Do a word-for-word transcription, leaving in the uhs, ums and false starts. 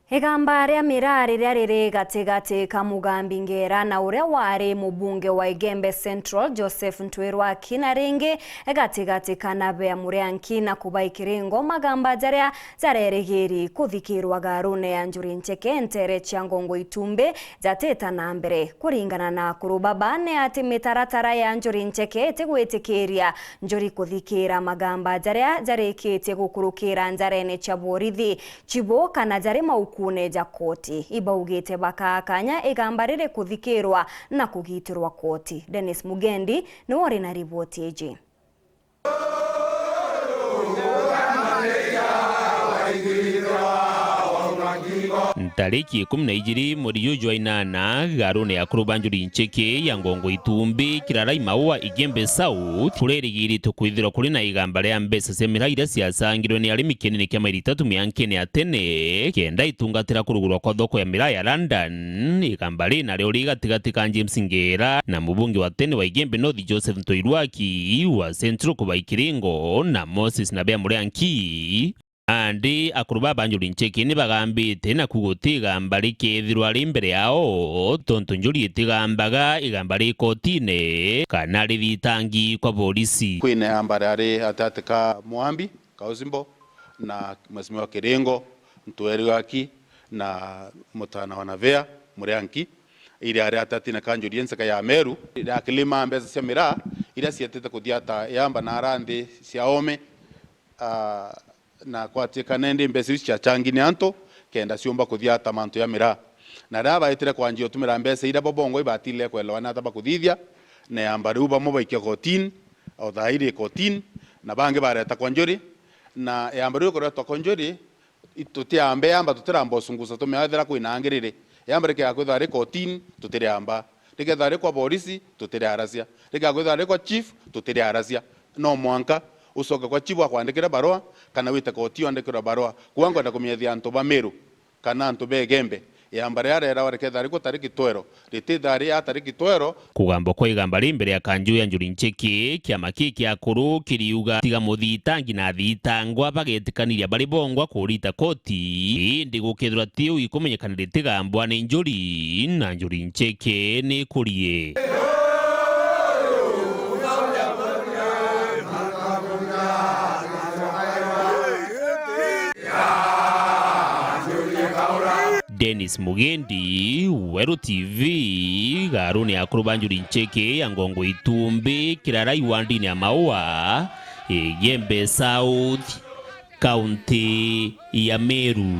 Igamba ria miraa riria riri gatigati ka Mugambi Ngera na uria wari mubunge wa Igembe Central, Joseph Ntwirwaki, na ringi gatigati ka Nabea Murianki na Kubai Kiringo, magamba jaria jarerigiri kuthikirwa garune ya Njuri Ncheke ntere cia Ngongo Itumbi jatita na mbere. Kuringana na akuru baba, ni ati mitaratara ya Njuri Ncheke itigwitikiria Njuri kuthikira magamba jaria jarikitie gukurukira njarene cia borithi. Chibo kana jari maukune ja koti. Ibaugite bakaa kanya igamba riri kuthikirwa na kugitirwa koti. Dennis Mugendi niwe uri na riboti iji. Ntariki ikumi na ijiri mweri juju jwa inana, garune ya akuru ba Njuri Ncheke ya Ngongo Itumbi, Kirarai Maua, Igembe South, kuririgiritwe kwithirwa kuri na igamba ria mbeca cia miraa iria ciacangirwe ni arimi kienene kia mairi itatu miankene ya tene, kenda itungatira kurugurwa kwa thoko ya miraa ya London. Igamba ri nario ri gatigati ka James Ngera na mubunge wa tene wa Igembe North Joseph Ntoirwaki, wa Central Kubai Kiringo na Moses Nabea Murianki. Nandi akuru baba ba Njuri Ncheke ni bagambite, naku guti igamba rikethirwa ri mbere yao, tontu Njuri itigambaga igamba ri kotine kana rithitangi kwa borisi. Kwina igamba riari gatati ka Mwambi Kausimbo na Mheshimiwa Kiringo, Ntwirwaki na mutana wa Nabea Murianki, iria riari atatine ka Njuri nseka ya Meru, riakilima mbeca cia miraa iria cietete kuthiata iamba na ara nthi cia oome. Ah, na kwatuikana indi mbeca iu ciachangi ni antu kenda ciumba kuthiata mantu ya miraa. Na riria baitire kwanjia utumira mbeca iria bo bongwa ibatire kwelewa ni ata bakuthithia, na iamba riu bamwe baikia kotini, o thaa iri kotini, na bangi bareta kwa Njuri, na iamba riu rikuretwa kwa Njuri, i-, tutiamba iamba, tutiramba usungusa tumea ethira kwina angi riri. Iamba rikega kwithirwa ri kotini, tutiriamba. Rikethirwa ri kwa borisi, tutiriaracia. Rikega kwithirwa ri kwa chief, tutiriaracia. No mwanka ucoke kwa chief akwandikire barua, kana wite koti wandikirwe barua. Kuga nkwenda kumenyithia antu ba Meru, kana antu ba Igembe, iamba riria rieragwa rikethirwa ri ku tariki twero, ritithirwa ri ya tariki twero. Kugambwa kwa igamba ri mbere ya kanju ya Njuri Ncheke, kiama ki kia akuru kiriuga tiga muthitangi na athitangwa bagetikaniria bari bongwa kurita koti, indi gukethirwa ti uu ikumenyekana ritigambwa ni Njuri, na Njuri Ncheke ni ikurie. Dennis Mugendi, Weru T V, garuni ya akuru ba Njuri Ncheke ya Ngongo Itumbi, Kirarai wandini ya Maua, Igembe South, kaunti ya Meru.